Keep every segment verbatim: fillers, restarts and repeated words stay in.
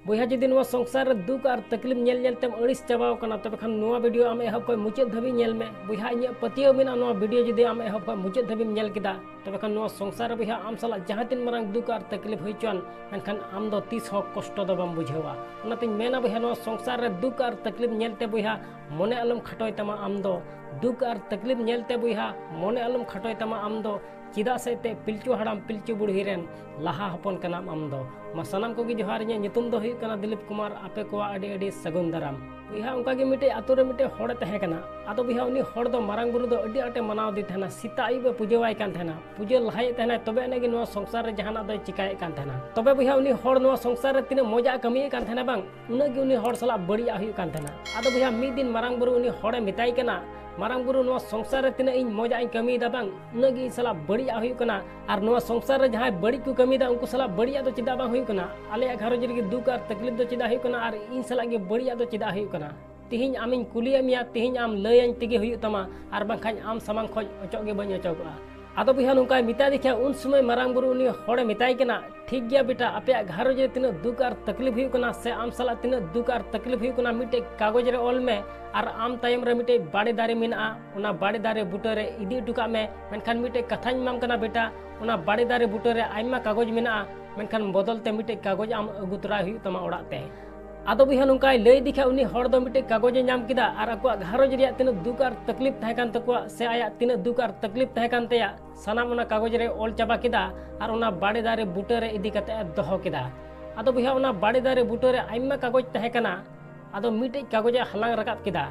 ᱵᱚᱭᱦᱟ, ᱡᱩᱫᱤ ᱱᱚᱣᱟ ᱥᱚᱝᱥᱟᱨ ᱨᱮ ᱫᱩᱠ ᱟᱨ ᱛᱟᱠᱞᱤᱯ ᱧᱮᱞ ᱧᱮᱞ ᱛᱮᱢ ᱟᱹᱲᱤᱥ ᱪᱟᱵᱟᱣ ᱠᱟᱱᱟ, ᱛᱚᱵᱮ ᱠᱷᱟᱱ ᱱᱚᱣᱟ ᱵᱷᱤᱰᱤᱭᱳ ᱟᱢ ᱮᱦᱚᱵ ᱠᱷᱚᱱ ᱢᱩᱪᱟᱹᱫ ᱫᱷᱟᱹᱵᱤᱡ ᱧᱮᱞ ᱢᱮ᱾ ᱵᱚᱭᱦᱟ, ᱤᱧᱟᱹᱜ ᱯᱟᱹᱛᱭᱟᱹᱣ ᱢᱮᱱᱟᱜᱼᱟ, ᱱᱚᱣᱟ ᱵᱷᱤᱰᱤᱭᱳ ᱡᱩᱫᱤ ᱟᱢ ᱮᱦᱚᱵ ᱠᱷᱚᱱ ᱢᱩᱪᱟᱹᱫ ᱫᱷᱟᱹᱵᱤᱡ ᱧᱮᱞ ᱠᱮᱫᱟ, ᱛᱚᱵᱮ ᱠᱷᱟᱱ ᱱᱚᱣᱟ ᱥᱚᱝᱥᱟᱨ ᱨᱮ ᱵᱚᱭᱦᱟ ᱟᱢ ᱥᱟᱞᱟᱜ ᱡᱟᱦᱟᱸ ᱛᱤᱱ ᱢᱟᱨᱟᱝ ᱫᱩᱠ ᱟᱨ ᱛᱟᱠᱞᱤᱯ ᱦᱩᱭ ᱦᱚᱪᱚᱣᱟᱱ, ᱢᱮᱱᱠᱷᱟᱱ ᱟᱢ ᱫᱚ ᱛᱤᱥ ᱦᱚᱸ ᱠᱚᱥᱴᱚ ᱫᱚ ᱵᱟᱢ ᱵᱩᱡᱷᱟᱹᱣᱟ᱾ ᱚᱱᱟᱛᱤᱧ ᱢᱮᱱᱟ ᱵᱚᱭᱦᱟ, ᱱᱚᱣᱟ ᱥᱚᱝᱥᱟᱨ ᱨᱮ ᱫᱩᱠ ᱟᱨ ᱛᱟᱠᱞᱤᱯ ᱧᱮᱞ ᱛᱮ ᱵᱚᱭᱦᱟ ᱢᱚᱱᱮ ᱟᱞᱚᱢ ᱠᱷᱟᱴᱚᱭ ᱛᱟᱢᱟ ᱟᱢ ᱫᱚ᱾ ᱫᱩᱠ ᱟᱨ ᱛᱟᱠᱞᱤᱯ ᱧᱮᱞ ᱛᱮ ᱵᱚᱭᱦᱟ ᱢᱚᱱᱮ ᱟᱞᱚᱢ ᱠᱷᱟᱴᱚᱭ ᱛᱟᱢᱟ ᱟᱢ ᱫᱚ᱾ ᱪᱮᱫᱟᱜ ᱥᱮ ᱮᱱᱛᱮᱫ ᱯᱤᱞᱪᱩ ᱦᱟᱲᱟᱢ ᱯᱤᱞᱪᱩ ᱵᱩᱲᱦᱤ ᱨᱮᱱ ᱞᱟᱦᱟ ᱦᱚᱯᱚᱱ ᱠᱟᱱᱟᱢ ᱟᱢ ᱫᱚ᱾ ᱢᱟ ᱥᱟᱱᱟᱢ ᱠᱚᱜᱮ ᱡᱚᱦᱟᱨ, ᱤᱧᱟᱹᱜ ᱧᱩᱛᱩᱢ ᱫᱚ ᱦᱩᱭᱩᱜ ᱠᱟᱱᱟ ᱫᱤᱞᱤᱯ ᱠᱩᱢᱟᱨ᱾ ᱟᱯᱮ ᱠᱚᱣᱟᱜ ᱟᱹᱰᱤ ᱟᱹᱰᱤ ᱥᱟᱹᱜᱩᱱ ᱫᱟᱨᱟᱢ᱾ ᱵᱚᱭᱦᱟ, ᱚᱱᱠᱟ ᱜᱮ ᱢᱤᱫᱴᱮᱡ ᱟᱛᱳ ᱨᱮ ᱢᱤᱫᱴᱮᱡ ᱦᱚᱲᱮ ᱛᱟᱦᱮᱸ ᱠᱟᱱᱟ᱾ ᱟᱫᱚ ᱵᱚᱭᱦᱟ, ᱩᱱᱤ ᱦᱚᱲ ᱫᱚ ᱢᱟᱨᱟᱝ ᱵᱩᱨᱩ ᱫᱚ ᱟᱹᱰᱤ ᱟᱸᱴᱮ ᱢᱟᱱᱟᱣ ᱫᱮ ᱛᱟᱦᱮᱱᱟ, ᱥᱮᱛᱟᱜ ᱟᱹᱭᱩᱵ ᱮ ᱯᱩᱡᱟᱹᱣᱟᱭ ᱠᱟᱱ ᱛᱟᱦᱮᱱᱟ, ᱯᱩᱡᱟᱹ ᱞᱟᱦᱟᱭᱮᱫ ᱛᱟᱦᱮᱱᱟᱭ, ᱛᱚᱵᱮ ᱟᱹᱱᱤᱡ ᱜᱮ ᱱᱚᱣᱟ ᱥᱚᱝᱥᱟᱨ ᱨᱮ ᱡᱟᱦᱟᱱᱟᱜ ᱫᱚᱭ ᱪᱤᱠᱟᱭᱮᱫ ᱠᱟᱱ ᱛᱟᱦᱮᱱᱟ᱾ ᱛᱚᱵᱮ ᱵᱚᱭᱦᱟ, ᱩᱱᱤ ᱦᱚᱲ ᱱᱚᱣᱟ ᱥᱚᱝᱥᱟᱨ ᱨᱮ ᱛᱤᱱᱟᱹᱜ ᱢᱚᱡᱟᱜ ᱮ ᱠᱟᱹᱢᱤᱭᱮᱫ ᱠᱟᱱ ᱛᱟᱦᱮᱱᱟ ᱵᱟᱝ, ᱩᱱᱟᱹᱜ ᱜᱮ ᱩᱱᱤ ᱦᱚᱲ ᱥᱟᱞᱟᱜ ᱵᱟᱹᱲᱤᱡᱟᱜ ᱦᱩᱭᱩᱜ ᱠᱟᱱ ᱛᱟᱦᱮᱱᱟ᱾ ᱟᱫᱚ ᱵᱚᱭᱦᱟ, ᱢᱤᱫ ᱫᱤᱱ ᱢᱟᱨᱟᱝ ᱵᱩᱨᱩ ᱩᱱᱤ ᱦᱚᱲᱮ ᱢᱮᱛᱟᱭ ᱠᱟᱱᱟ, ᱢᱟᱨᱟᱝ ᱵᱩᱨᱩ, ᱱᱚᱣᱟ ᱥᱚᱝᱥᱟᱨ ᱨᱮ ᱛᱤᱱᱟᱹᱜ ᱤᱧ ᱢᱚᱡᱟᱜ ᱤᱧ ᱠᱟᱹᱢᱤᱭᱮᱫᱟ ᱵᱟᱝ, ᱩᱱᱟᱹᱜ ᱜᱮ ᱤᱧ ᱥᱟᱞᱟᱜ ᱵᱟᱹᱲᱤᱡᱟᱜ ᱦᱩᱭᱩᱜ ᱠᱟᱱᱟ᱾ ᱟᱨ ᱱᱚᱣᱟ ᱥᱚᱝᱥᱟᱨ ᱨᱮ ᱡᱟᱦᱟᱸᱭ ᱵᱟᱹᱲᱤᱡ ᱠᱚ ᱠᱟᱹᱢᱤᱭᱮᱫᱟ, ᱩᱱᱠᱩ ᱥᱟᱞᱟᱜ ᱵᱟᱹᱲᱤᱡᱟᱜ ᱫᱚ ᱪᱮᱫᱟᱜ ᱵᱟᱝ ᱦᱩᱭᱩᱜ ᱠᱟᱱᱟ? ᱟᱞᱮᱭᱟᱜ ᱜᱷᱟᱨᱚᱸᱡᱽ ᱨᱮᱜᱮ ᱫᱩᱠ ᱟᱨ ᱛᱟᱠᱞᱤᱯ ᱫᱚ ᱪᱮᱫᱟᱜ ᱦᱩᱭᱩᱜ ᱠᱟᱱᱟ ᱟᱨ ᱤᱧ ᱥᱟᱞᱟᱜ ᱜᱮ ᱵᱟᱹᱲᱤᱡᱟᱜ ᱫᱚ ᱪᱮᱫᱟᱜ ᱦᱩᱭᱩᱜ ᱠᱟᱱᱟ? ᱛᱤᱦᱤᱧ ᱟᱢᱤᱧ ᱠᱩᱞᱤᱭᱮᱫ ᱢᱮᱭᱟ, ᱛᱤᱦᱤᱧ ᱟᱢ ᱞᱟᱹᱭᱟᱹᱧ ᱛᱮᱜᱮ ᱦᱩᱭᱩᱜ ᱛᱟᱢᱟ, ᱟᱨ ᱵᱟᱝᱠᱷᱟᱱ ᱟᱢ ᱥᱟᱢᱟᱝ ᱠᱷᱚᱱ ᱚᱪᱚᱜ ᱜᱮ ᱵᱟᱹᱧ ᱚᱪᱚᱜᱚᱜᱼᱟ᱾ ᱟᱫᱚ ᱵᱚᱭᱦᱟ, ᱱᱚᱝᱠᱟᱭ ᱢᱮᱛᱟ ᱫᱮ ᱠᱷᱟᱱ, ᱩᱱ ᱥᱚᱢᱚᱭ ᱢᱟᱨᱟᱝ ᱵᱩᱨᱩ ᱩᱱᱤ ᱦᱚᱲᱮ ᱢᱮᱛᱟᱭ ᱠᱟᱱᱟ, ᱴᱷᱤᱠ ᱜᱮᱭᱟ ᱵᱮᱴᱟ, ᱟᱯᱮᱭᱟᱜ ᱜᱷᱟᱨᱚᱸᱡᱽ ᱨᱮ ᱛᱤᱱᱟᱹᱜ ᱫᱩᱠ ᱟᱨ ᱛᱟᱠᱞᱤᱯ ᱦᱩᱭᱩᱜ ᱠᱟᱱᱟ ᱥᱮ ᱟᱢ ᱥᱟᱞᱟᱜ ᱛᱤᱱᱟᱹᱜ ᱫᱩᱠ ᱟᱨ ᱛᱟᱠᱞᱤᱯ ᱦᱩᱭᱩᱜ ᱠᱟᱱᱟ, ᱢᱤᱫᱴᱮᱡ ᱠᱟᱜᱚᱡᱽ ᱨᱮ ᱚᱞ ᱢᱮ ᱟᱨ ᱟᱢ ᱛᱟᱭᱚᱢ ᱨᱮ ᱢᱤᱫᱴᱮᱡ ᱵᱟᱲᱮ ᱫᱟᱨᱮ ᱢᱮᱱᱟᱜᱼᱟ, ᱚᱱᱟ ᱵᱟᱲᱮ ᱫᱟᱨᱮ ᱵᱩᱴᱟᱹ ᱨᱮ ᱤᱫᱤ ᱦᱚᱴᱚ ᱠᱟᱜ ᱢᱮ᱾ ᱢᱮᱱᱠᱷᱟᱱ ᱢᱤᱫᱴᱮᱡ ᱠᱟᱛᱷᱟᱧ ᱮᱢᱟᱢ ᱠᱟᱱᱟ ᱵᱮᱴᱟ, ᱚᱱᱟ ᱵᱟᱲᱮ ᱫᱟᱨᱮ ᱵᱩᱴᱟᱹ ᱨᱮ ᱟᱭᱢᱟ ᱠᱟᱜᱚᱡᱽ ᱢᱮᱱᱟᱜᱼᱟ, ᱢᱮᱱᱠᱷᱟᱱ ᱵᱚᱫᱚᱞ ᱛᱮ ᱢᱤᱫᱴᱮᱡ ᱠᱟᱜᱚᱡᱽ ᱟᱢ ᱟᱹᱜᱩ ᱛᱚᱨᱟᱭ ᱦᱩᱭᱩᱜ ᱛᱟᱢᱟ ᱚᱲᱟᱜ ᱛᱮ᱾ ᱟᱫᱚ ᱵᱚᱭᱦᱟ, ᱱᱚᱝᱠᱟᱭ ᱞᱟᱹᱭ ᱤᱫᱤ ᱠᱷᱟᱱ ᱩᱱᱤ ᱦᱚᱲ ᱫᱚ ᱢᱤᱫᱴᱮᱡ ᱠᱟᱜᱚᱡᱽ ᱮ ᱧᱟᱢ ᱠᱮᱫᱟ ᱟᱨ ᱟᱠᱚᱣᱟᱜ ᱜᱷᱟᱨᱚᱸᱡᱽ ᱨᱮᱭᱟᱜ ᱛᱤᱱᱟᱹᱜ ᱫᱩᱠ ᱟᱨ ᱛᱟᱠᱞᱤᱯ ᱛᱟᱦᱮᱸ ᱠᱟᱱ ᱛᱟᱠᱚᱣᱟ ᱥᱮ ᱟᱭᱟᱜ ᱛᱤᱱᱟᱹᱜ ᱫᱩᱠ ᱟᱨ ᱛᱟᱠᱞᱤᱯ ᱛᱟᱦᱮᱸ ᱠᱟᱱ ᱛᱟᱭᱟ, ᱥᱟᱱᱟᱢ ᱚᱱᱟ ᱠᱟᱜᱚᱡᱽ ᱨᱮ ᱚᱞ ᱪᱟᱵᱟ ᱠᱮᱫᱟ ᱟᱨ ᱚᱱᱟ ᱵᱟᱲᱮ ᱫᱟᱨᱮ ᱵᱩᱴᱟᱹ ᱨᱮ ᱤᱫᱤ ᱠᱟᱛᱮ ᱮ ᱫᱚᱦᱚ ᱠᱮᱫᱟ᱾ ᱟᱫᱚ ᱵᱚᱭᱦᱟ, ᱚᱱᱟ ᱵᱟᱲᱮ ᱫᱟᱨᱮ ᱵᱩᱴᱟᱹ ᱨᱮ ᱟᱭᱢᱟ ᱠᱟᱜᱚᱡᱽ ᱛᱟᱦᱮᱸ ᱠᱟᱱᱟ᱾ ᱟᱫᱚ ᱢᱤᱫᱴᱮᱡ ᱠᱟᱜᱚᱡᱽ ᱮ ᱦᱟᱞᱟᱝ ᱨᱟᱠᱟᱵ ᱠᱮᱫᱟ᱾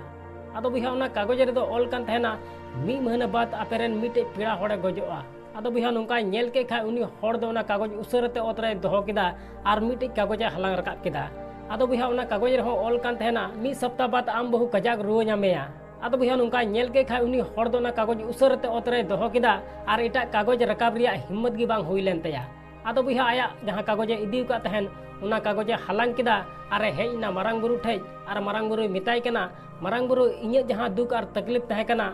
ᱟᱫᱚ ᱵᱚᱭᱦᱟ, ᱚᱱᱟ ᱠᱟᱜᱚᱡᱽ ᱨᱮᱫᱚ ᱚᱞ ᱠᱟᱱ ᱛᱟᱦᱮᱱᱟ, ᱢᱤᱫ ᱢᱟᱹᱦᱱᱟᱹ ᱵᱟᱫ ᱟᱯᱮ ᱨᱮᱱ ᱢᱤᱫᱴᱮᱡ ᱯᱮᱲᱟ ᱦᱚᱲᱮ ᱜᱚᱡᱚᱜᱼᱟ᱾ ᱟᱫᱚ ᱵᱚᱭᱦᱟ, ᱱᱚᱝᱠᱟᱭ ᱧᱮᱞ ᱠᱮᱫ ᱠᱷᱟᱡ ᱩᱱᱤ ᱦᱚᱲ ᱫᱚ ᱚᱱᱟ ᱠᱟᱜᱚᱡᱽ ᱩᱥᱟᱹᱨᱟᱛᱮ ᱚᱛ ᱨᱮᱭ ᱫᱚᱦᱚ ᱠᱮᱫᱟ ᱟᱨ ᱢᱤᱫᱴᱮᱡ ᱠᱟᱜᱚᱡᱽ ᱮ ᱦᱟᱞᱟᱝ ᱨᱟᱠᱟᱵ ᱠᱮᱫᱟ᱾ ᱟᱫᱚ ᱵᱚᱭᱦᱟ, ᱚᱱᱟ ᱠᱟᱜᱚᱡᱽ ᱨᱮᱦᱚᱸ ᱚᱞ ᱠᱟᱱ ᱛᱟᱦᱮᱱᱟ, ᱢᱤᱫ ᱥᱚᱯᱛᱟ ᱵᱟᱫ ᱟᱢ ᱵᱟᱹᱦᱩ ᱠᱟᱡᱟᱠ ᱨᱩᱣᱟᱹ ᱧᱟᱢᱮᱭᱟ᱾ ᱟᱫᱚ ᱵᱚᱭᱦᱟ, ᱱᱚᱝᱠᱟᱭ ᱧᱮᱞ ᱠᱮᱫ ᱠᱷᱟᱡ ᱩᱱᱤ ᱦᱚᱲ ᱫᱚ ᱚᱱᱟ ᱠᱟᱜᱚᱡᱽ ᱩᱥᱟᱹᱨᱟᱛᱮ ᱚᱛ ᱨᱮᱭ ᱫᱚᱦᱚ ᱠᱮᱫᱟ ᱟᱨ ᱮᱴᱟᱜ ᱠᱟᱜᱚᱡᱽ ᱨᱟᱠᱟᱵ ᱨᱮᱭᱟᱜ ᱦᱤᱢᱢᱚᱛ ᱜᱮ ᱵᱟᱝ ᱦᱩᱭ ᱞᱮᱱ ᱛᱟᱭᱟ᱾ ᱟᱫᱚ ᱵᱚᱭᱦᱟ, ᱟᱭᱟᱜ ᱡᱟᱦᱟᱸ ᱠᱟᱜᱚᱡᱽ ᱮ ᱤᱫᱤ ᱟᱠᱟᱫ ᱛᱟᱦᱮᱱ, ᱚᱱᱟ ᱠᱟᱜᱚᱡᱽ ᱮ ᱦᱟᱞᱟᱝ ᱠᱮᱫᱟ ᱟᱨ ᱮ ᱦᱮᱡ ᱮᱱᱟ ᱢᱟᱨᱟᱝ ᱵᱩᱨᱩ ᱴᱷᱮᱡ ᱟᱨ ᱢᱟᱨᱟᱝ ᱵᱩᱨᱩᱭ ᱢᱮᱛᱟᱭ ᱠᱟᱱᱟ, ᱢᱟᱨᱟᱝ ᱵᱩᱨᱩ, ᱤᱧᱟᱹᱜ ᱡᱟᱦᱟᱸ ᱫᱩᱠ ᱟᱨ ᱛᱟᱠᱞᱤᱯ ᱛᱟᱦᱮᱸ ᱠᱟᱱᱟ,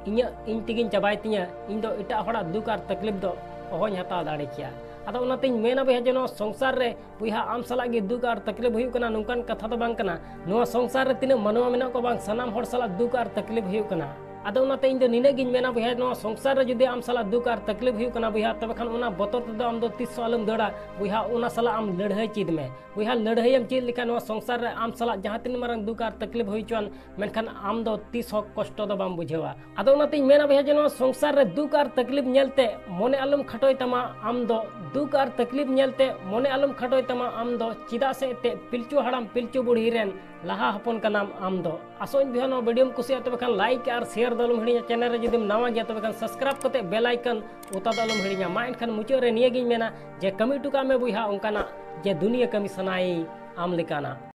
ᱤᱧᱟᱹᱜ, ᱤᱧ ᱛᱮᱜᱮᱧ ᱪᱟᱵᱟᱭ ᱛᱤᱧᱟᱹ, ᱤᱧ ᱫᱚ ᱮᱴᱟᱜ ᱦᱚᱲᱟᱜ ᱫᱩᱠ ᱟᱨ ᱛᱟᱠᱞᱤᱯ ᱫᱚ ᱚᱦᱚᱧ ᱦᱟᱛᱟᱣ ᱫᱟᱲᱮ ᱠᱮᱭᱟ᱾ ᱟᱫᱚ ᱚᱱᱟᱛᱤᱧ ᱢᱮᱱᱟ ᱵᱚᱭᱦᱟ, ᱡᱮ ᱱᱚᱣᱟ ᱥᱚᱝᱥᱟᱨ ᱨᱮ ᱵᱚᱭᱦᱟ ᱟᱢ ᱥᱟᱞᱟᱜ ᱜᱮ ᱫᱩᱠ ᱟᱨ ᱛᱟᱠᱞᱤᱯ ᱦᱩᱭᱩᱜ ᱠᱟᱱᱟ, ᱱᱚᱝᱠᱟᱱ ᱠᱟᱛᱷᱟ ᱫᱚ ᱵᱟᱝ ᱠᱟᱱᱟ᱾ ᱱᱚᱣᱟ ᱥᱚᱝᱥᱟᱨ ᱨᱮ ᱛᱤᱱᱟᱹᱜ ᱢᱟᱱᱣᱟ ᱢᱮᱱᱟᱜ ᱠᱚᱣᱟ, ᱵᱟᱝ ᱥᱟᱱᱟᱢ ᱦᱚᱲ ᱥᱟᱞᱟᱜ ᱫᱩᱠ ᱟᱨ ᱛᱟᱠᱞᱤᱯ ᱦᱩᱭᱩᱜ ᱠᱟᱱᱟ᱾ ᱟᱫᱚ ᱚᱱᱟᱛᱮ ᱤᱧ ᱫᱚ ᱱᱤᱱᱟᱹᱜ ᱜᱤᱧ ᱢᱮᱱᱟ ᱵᱚᱭᱦᱟ, ᱱᱚᱣᱟ ᱥᱚᱝᱥᱟᱨ ᱨᱮ ᱡᱩᱫᱤ ᱟᱢ ᱥᱟᱞᱟᱜ ᱫᱩᱠ ᱟᱨ ᱛᱟᱠᱞᱤᱯ ᱦᱩᱭᱩᱜ ᱠᱟᱱᱟ ᱵᱚᱭᱦᱟ, ᱛᱚᱵᱮ ᱠᱷᱟᱱ ᱚᱱᱟ ᱵᱚᱛᱚᱨ ᱛᱮᱫᱚ ᱟᱢ ᱫᱚ ᱛᱤᱥ ᱦᱚᱸ ᱟᱞᱚᱢ ᱫᱟᱹᱲᱟ ᱵᱚᱭᱦᱟ, ᱚᱱᱟ ᱥᱟᱞᱟᱜ ᱟᱢ ᱞᱟᱹᱲᱦᱟᱹᱭ ᱪᱮᱫ ᱢᱮ᱾ ᱵᱚᱭᱦᱟ, ᱞᱟᱹᱲᱦᱟᱹᱭᱮᱢ ᱪᱮᱫ ᱞᱮᱠᱷᱟᱱ ᱱᱚᱣᱟ ᱥᱚᱝᱥᱟᱨ ᱨᱮ ᱟᱢ ᱥᱟᱞᱟᱜ ᱡᱟᱦᱟᱸ ᱛᱤᱱ ᱢᱟᱨᱟᱝ ᱫᱩᱠ ᱟᱨ ᱛᱟᱠᱞᱤᱯ ᱦᱩᱭ ᱦᱚᱪᱚᱣᱟᱱ, ᱢᱮᱱᱠᱷᱟᱱ ᱟᱢ ᱫᱚ ᱛᱤᱥ ᱦᱚᱸ ᱠᱚᱥᱴᱚ ᱫᱚ ᱵᱟᱢ ᱵᱩᱡᱷᱟᱹᱣᱟ᱾ ᱟᱫᱚ ᱚᱱᱟᱛᱤᱧ ᱢᱮᱱᱟ ᱵᱚᱭᱦᱟ, ᱡᱮ ᱱᱚᱣᱟ ᱥᱚᱝᱥᱟᱨ ᱨᱮ ᱫᱩᱠ ᱟᱨ ᱛᱟᱠᱞᱤᱯ ᱧᱮᱞᱛᱮ ᱢᱚᱱᱮ ᱟᱞᱚᱢ ᱠᱷᱟᱴᱚᱭ ᱛᱟᱢᱟ᱾ ᱟᱢ ᱫᱚ ᱫᱩᱠ ᱟᱨ ᱛᱟᱠᱞᱤᱯ ᱧᱮᱞᱛᱮ ᱢᱚᱱᱮ ᱟᱞᱚᱢ ᱠᱷᱟᱴᱚᱭ ᱛᱟᱢᱟ᱾ ᱟᱢ ᱫᱚ ᱪᱮᱫᱟᱜ ᱥᱮ ᱮᱱᱛᱮᱫ ᱯᱤᱞᱪᱩ ᱦᱟᱲᱟᱢ ᱯᱤᱞᱪᱩ ᱵᱩᱲᱦᱤ ᱨᱮᱱ ᱞᱟᱦᱟ ᱦᱚᱯᱚᱱ ᱠᱟᱱᱟᱢ ᱟᱢ ᱫᱚ᱾ ᱟᱥᱚᱜ ᱟᱹᱧ ᱵᱚᱭᱦᱟ, ᱱᱚᱣᱟ ᱵᱷᱤᱰᱤᱭᱳᱢ ᱠᱩᱥᱤᱭᱟᱜᱼᱟ, ᱛᱚᱵᱮ ᱠᱷᱟᱱ ᱞᱟᱭᱤᱠ ᱟᱨ ᱥᱮᱭᱟᱨ ᱫᱚ ᱟᱞᱚᱢ ᱦᱤᱲᱤᱧᱟ᱾ ᱪᱮᱱᱮᱞ ᱨᱮ ᱡᱩᱫᱤᱢ ᱱᱟᱣᱟ ᱜᱮᱭᱟ, ᱛᱚᱵᱮ ᱠᱷᱟᱱ ᱥᱟᱵᱥᱠᱨᱟᱭᱤᱵ ᱠᱟᱛᱮ ᱵᱮᱞ ᱟᱭᱠᱚᱱ ᱚᱛᱟ ᱫᱚ ᱟᱞᱚᱢ ᱦᱤᱲᱤᱧᱟ᱾ ᱢᱟ ᱮᱱᱠᱷᱟᱱ ᱢᱩᱪᱟᱹᱫ ᱨᱮ ᱱᱤᱭᱟᱹ ᱜᱤᱧ ᱢᱮᱱᱟ ᱡᱮ ᱠᱟᱹᱢᱤ ᱦᱚᱴᱚ ᱠᱟᱜ ᱢᱮ ᱵᱚᱭᱦᱟ ᱚᱱᱠᱟᱱᱟᱜ ᱡᱮ ᱫᱩᱱᱤᱭᱟᱹ ᱠᱟᱹᱢᱤ ᱥᱟᱱᱟᱭᱮ ᱟᱢ ᱞᱮᱠᱟᱱᱟᱜ᱾